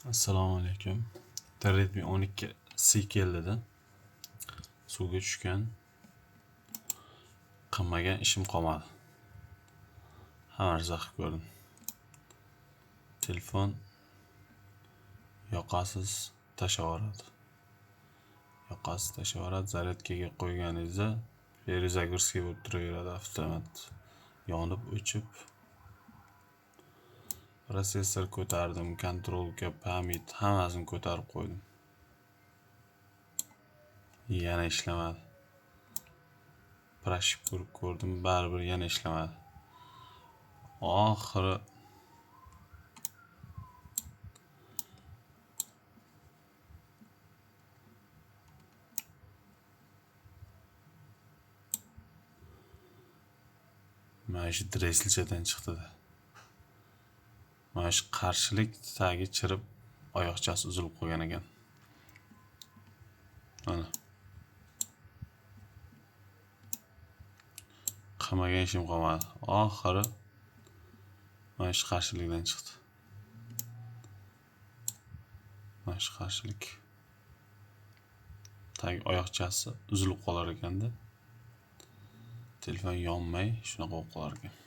Assalomu alaykum. Redmi 12C keldida. Suvga tushgan. Qilmagan ishim qolmadi. Hamma narsa qilib ko'rdim. Telefon yoqasiz tashlavoradi. Yoqasiz tashlavoradi. Zaryadkaga qo'yganingizda перезагрузка bo'lib turaveradi avtomat. Yonib, o'chib. Protsessor ko'tardim, kontrolka, pamять hammasini ko'tarib qo'ydim. Yana ishlamadi. Прошивка urib ko'rdim, baribir yana ishlamadi. Oxiri mana shu dresselchadan chiqdi-da. Mana shu qarshilik tagi chirib, oyoqchasi uzilib qolgan ekan. Mana. Qilmagan ishim qolmadi. Oxiri mana shu qarshilikdan chiqdi. Mana shu qarshilik. Tagi oyoqchasi uzilib qolar ekanda. Telefon yonmay shunaqa bo'lib qolar ekan.